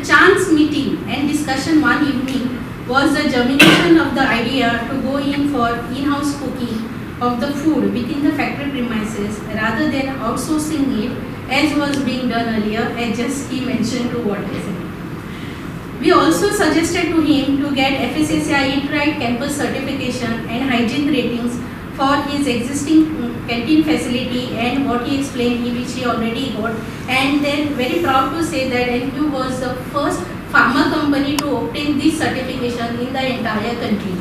chance meeting and discussion one evening was the germination of the idea to go in for in-house cooking of the food within the factory premises rather than outsourcing it as was being done earlier, as just he mentioned to what I said. We also suggested to him to get FSSAI Eat Right campus certification and hygiene ratings for his existing canteen facility, and what he explained, which he already got. And then very proud to say that encube was the first pharma company to obtain this certification in the entire country.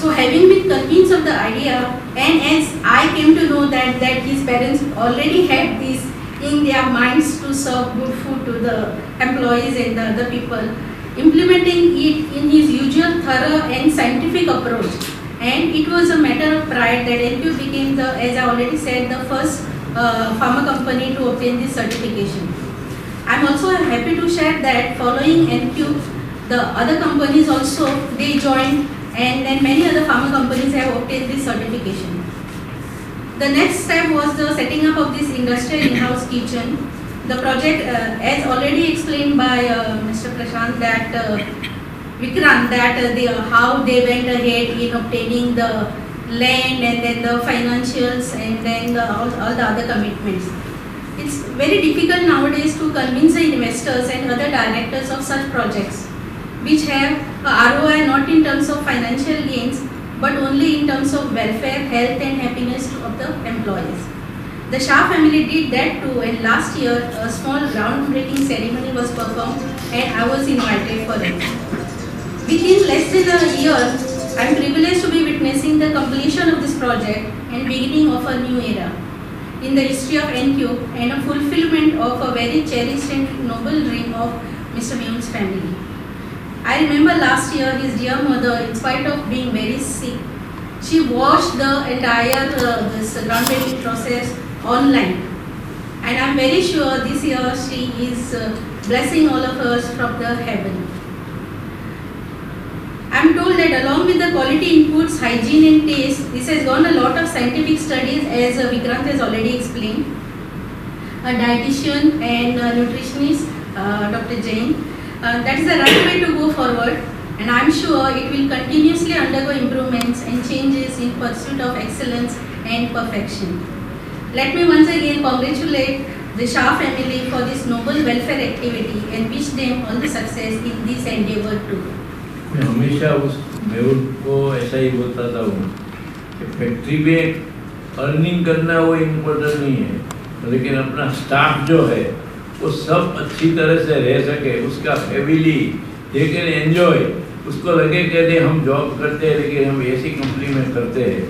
So having been convinced of the idea, and as I came to know that his parents already had this in their minds to serve good food to the employees and the other people, implementing it in his usual thorough and scientific approach. And it was a matter of pride that encube became the, as I already said, the first pharma company to obtain this certification. I'm also happy to share that following encube, the other companies also, they joined, and then many other pharma companies have obtained this certification. The next step was the setting up of this industrial in-house kitchen. The project, as already explained by Mr. Prashant, that Vikrant, that how they went ahead in obtaining the land and then the financials and then all the other commitments. It's very difficult nowadays to convince the investors and other directors of such projects, which have a ROI not in terms of financial gains, but only in terms of welfare, health and happiness of the employees. The Shah family did that too, and last year a small groundbreaking ceremony was performed and I was invited for it. Within less than a year, I am privileged to be witnessing the completion of this project and beginning of a new era in the history of encube and a fulfillment of a very cherished and noble dream of Mr. Mehul's family. I remember last year his dear mother, in spite of being very sick, she watched the entire this groundbreaking process online. And I'm very sure this year she is blessing all of us from the heaven. I'm told that along with the quality inputs, hygiene and taste, this has gone a lot of scientific studies, as Vikrant has already explained. A dietitian and a nutritionist, Dr. Jain. That is the right way to go forward, and I'm sure it will continuously undergo improvements and changes in pursuit of excellence and perfection. Let me once again congratulate the Shah family for this noble welfare activity and wish them all the success in this endeavor too. मैं हमेशा उस मेहुल को ऐसा ही बोलता था हूँ कि factory में earning करना वो इम्पोर्टेंट नहीं है, लेकिन अपना स्टाफ जो है वो सब अच्छी तरह से रह सके, उसका फैमिली they can enjoy, उसको लगे कि नहीं हम जॉब करते हैं लेकिन हम ऐसी कंपनी में करते हैं।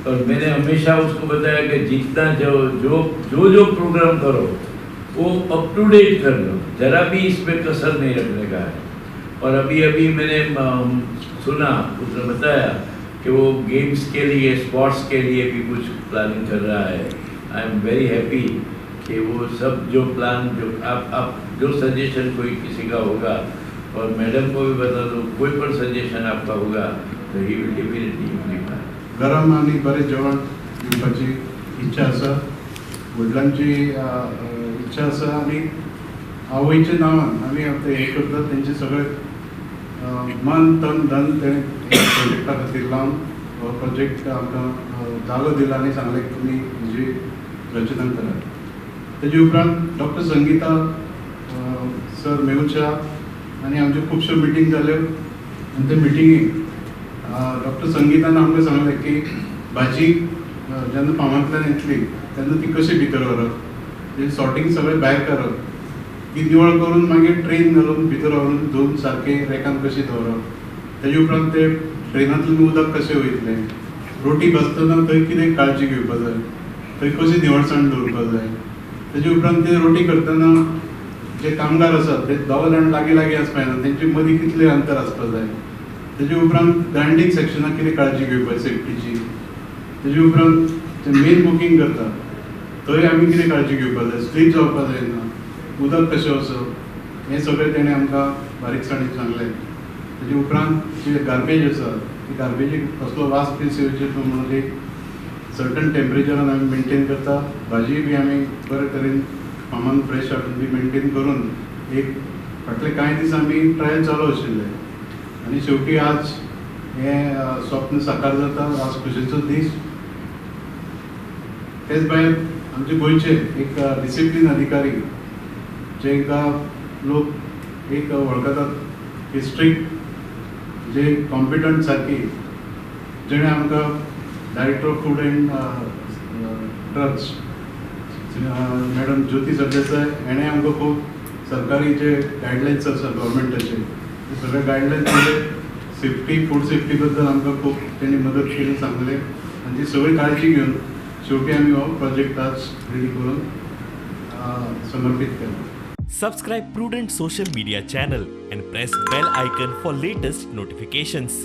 और मैंने हमेशा उसको बताया कि जितना जो जो जो जो प्रोग्राम करो वो अप टू डेट कर लो, ज़रा भी इसमें कसर नहीं रखने का है। और अभी अभी मैंने सुना, उसने बताया कि वो गेम्स के लिए, स्पोर्ट्स के लिए भी कुछ प्लानिंग कर रहा है। I am very happy कि वो सब जो प्लान, जो आप जो सजेशन कोई किसी का होगा, और मैडम को भी बता दो, कोई पर सजेशन आपका होगा तो he will definitely implement. गरम आनी बरें जेवण दिवपाची इच्छा आसा, वडिलांची इच्छा आसा आनी आवयच्या नांवान आमी आतां हें करतात, तेंचे सगळे मन तन धन तेणें प्रोजेक्टा खातीर लावन हो प्रोजेक्ट आमकां जागो दिला आनी सांगलें तुमी हेजी रचना करात. तेजे उपरांत डॉक्टर संगीता सर मेहुल शाह आनी आमच्यो खुबश्यो मिटींग जाल्यो आनी ते मिटिंगेक डॉक्टर संगीतान आमकां सांगलें की भाजी जेन्ना फार्मांतल्यान येतली तेन्ना ती कशी भितर व्हरप, तेजें सॉर्टिंग सगळें भायर करप, ती निवळ करून मागीर ट्रेन घालून भितर व्हरून धुवन सारकें रेकान कशी दवरप, तेजे उपरांत ते ट्रेनांतल्यान उदक कशें वयतलें, रोटी भाजतना थंय कितें काळजी घेवपा जाय, थंय कशी निवळसाण दवरपा जाय, तेजे उपरांत ते रोटी करतना जे कामगार आसात ते दोग जाण लागीं लागीं आसपा जायना, तेंचे मदीं कितलें अंतर आसपा जाय, तेजे उपरांत ग्रायंडींग सेक्शनाक कितें काळजी घेवपा सेफ्टीची, तेजे उपरांत जे मेन कुकींग करता थंय आमी कितें काळजी घेवपा जाय, स्लीप जावपा जायना, उदक कशें वचप, हें सगळें तेणें आमकां बारीकसाणेन सांगलें. तेजे उपरांत जे गार्बेज आसा ती गार्बेजीक कसलो वास पीस येवचे न्हू म्हणून एक सर्टन टेम्परेचरान आमी मेंटेन करता. भाजी बी आमी बरे तरेन फार्मान फ्रेश हाडून बी मेंटेन करून एक फाटले कांय दीस आमी ट्रायल चालू आशिल्ले आनी शेवटी आज हें स्वप्न साकार जाता. आज खुशेचो दीस. तेच भायर आमचे गोंयचे एक डिसिप्लीन अधिकारी जेंकां लोक एक वळखतात की स्ट्रिक्ट जे कॉम्पिटंट सारकी, जेणे आमकां director of food and drugs madam Jyoti Sardesai हेणें आमकां खूब सरकारी जे गायडलायन्स आसा गव्हर्मेंटाचे ते सगळे गायडलायन्स म्हणजे सेफ्टी, फूड सेफ्टी बद्दल आमकां खूब तेणी मदत केली, सांगलें आनी ती सगळी काळजी घेवन शेवटी आमी हो प्रोजेक्ट आज रेडी करून समर्पीत केला. Subscribe Prudent social media channel and press bell icon for latest notifications.